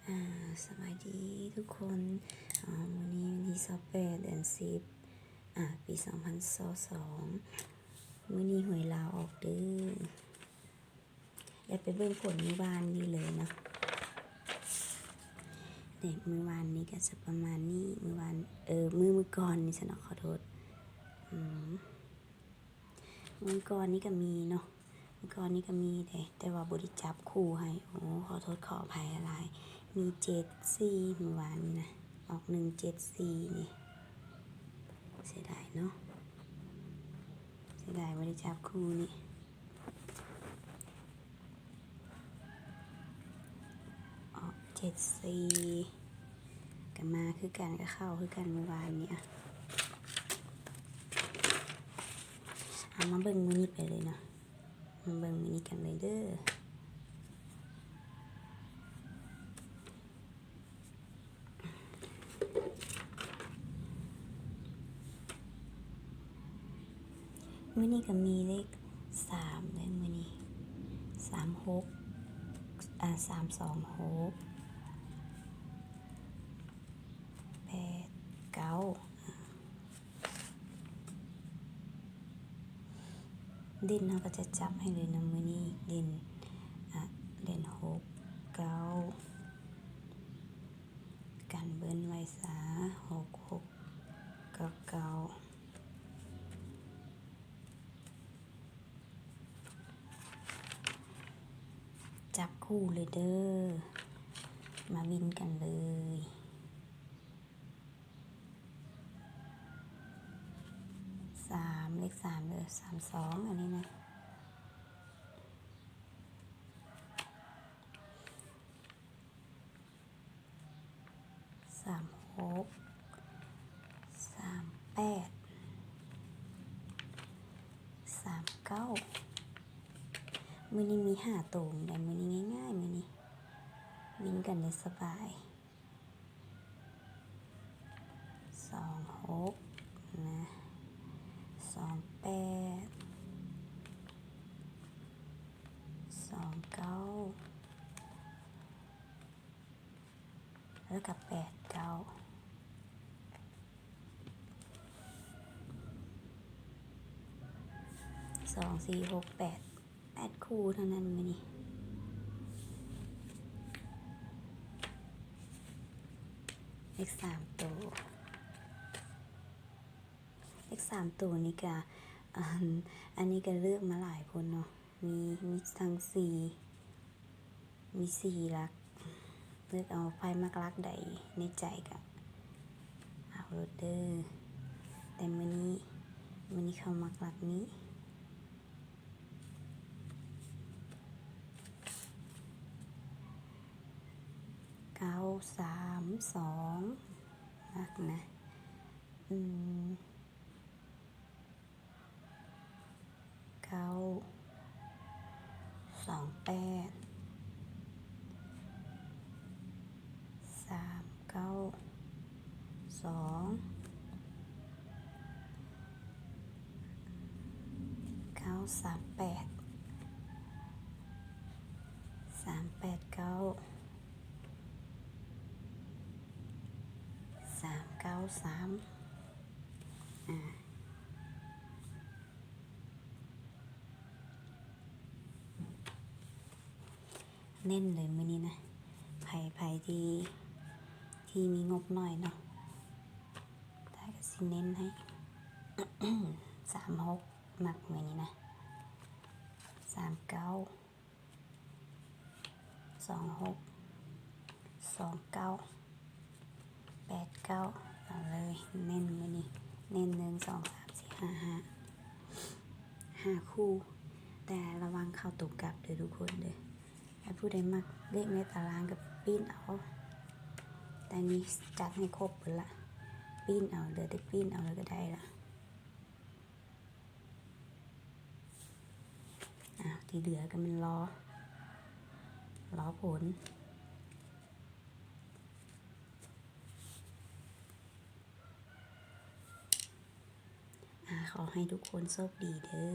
ອາ ສະບາຍດີທຸກຄົນ. ອາ ມື້ນີ້ວັນທີຊາວແປດ ເດືອນສິບ ອາ ປີສອງພັນຊາວສອງ. ມື້ນີ້ຫວຍລາວອອກເດີ. ຢ່າໄປເບິ່ງຜົນມື້ວານນີ້ເລີຍເນາະ. ເດ້ ມື້ວານນີ້ກໍຈະປະມານນີ້. ມື້ວານ ເອີ ມື້ ມື້ກ່ອນນີ້ຊັ້ນເນາະ ຂໍໂທດ. ອືມ ມື້ກ່ອນນີ້ກໍມີເນາະ. ມື້ກ່ອນນີ້ກໍມີເດ້ ແຕ່ວ່າບໍ່ໄດ້ຈັບຄູ່ໃຫ້. ໂອ້ ຂໍໂທດຂໍອະໄພຫຼາຍໆ. ມີເຈັດສີ່ ມື້ວານນີ້ນະ ອອກໜຶ່ງເຈັດສີ່ນີ້. ເສຍດາຍເນາະ ເສຍດາຍບໍ່ໄດ້ຈັບຄູ່ນີ້. ອອກເຈັດສີ່ ກໍມາຄືກັນ ກໍເຂົ້າຄືກັນມື້ວານນີ້. ອະ ເອົາມາເບິ່ງມື້ນີ້ໄປເລີຍເນາະ. ມາເບິ່ງມື້ນີ້ກັນເລີຍເດີ. ມື້ນີ້ກໍມີເລກສາມເດີ ມື້ນີ້ ສາມຫົກ ອາ ສາມສອງຫົກ ແປດເກົ້າ. ເດັ່ນເຮົາກໍຈະຈັບໃຫ້ເລີຍນຳມື້ນີ້ ເດັ່ນ ອະ ເດັ່ນຫົກເກົ້າ ກັນເບິ່ນໄວ້ຊະ ຫົກຫົກ ເກົ້າເກົ້າ. ຈັບຄູ່ເລີຍເດີ ມາວິນກັນເລີຍ. ສາມ ເລກສາມເດີ ສາມສອງ ອັນນີ້ນະ. ສາມຫົກ ສາມແປດ ສາມເກົ້າ. ມື້ນີ້ມີຫ້າໂຕນະ ມື້ນີ້ງ່າຍໆ ມື້ນີ້ວິນກັນໄດ້ສະບາຍ. ສອງຫົກນະ ສອງແປດ ສອງເກົ້າ ແລ້ວກໍແປດເກົ້າ. ສອງ ສີ່ ຫົກ ແປດ ແປດຄູ່ເທົ່ານັ້ນມື້ນີ້. ເລກສາມໂຕ ເລກສາມໂຕນີ້ກະ ອັນ ອັນນີ້ກະເລືອກມາຫຼາຍພຸ້ນເນາະ ມີ ມີທັງສີ່ ມີສີ່ຫຼັກ ເລືອກເອົາໃຜມັກຫຼັກໃດໃນໃຈກະເອົາໂລດເດີ. ແຕ່ມື້ນີ້ ມື້ນີ້ເຂົາມັກຫຼັກນີ້ ເກົ້າສາມສອງ ຫຼັກນະ ອືມ ເກົ້າສອງແປດ ສາມເກົ້າສອງ ເກົ້າສາມແປດ ສາມແປດເກົ້າ ສາມເກົ້າສາມ. ອາ ເນັ້ນເລີຍມື້ນີ້ນະ ໃຜ ໃຜທີ່ ທີ່ມີງົບໜ້ອຍເນາະ ຕາກໍຊິເນັ້ນໃຫ້ ສາມຫົກ ມັກມື້ນີ້ນະ ສາມເກົ້າ ສອງຫົກ ສອງເກົ້າ ແປດເກົ້າ ເອົາເລີຍ ເນັ້ນມື້ນີ້ ເນັ້ນ ໜຶ່ງ ສອງ ສາມ ສີ່ ຫ້າ ຫ້າ ຫ້າຄູ່ ແຕ່ລະວັງເຂົ້າໂຕກັບເດີທຸກຄົນເດີ. ຖ້າຜູ້ໃດມັກເລກໃນຕາລາງກໍປີ້ນເອົາ ແຕ່ນີ້ຈັດໃຫ້ຄົບເບິດລະ ປີ້ນເອົາ ເຫຼືອແຕ່ປີ້ນເອົາແລ້ວກໍໄດ້ລະ. ອາ ທີ່ເຫຼືອກໍແມ່ນລໍ ລໍຜົນ. ອາ ຂໍໃຫ້ທຸກຄົນໂຊກດີເດີ.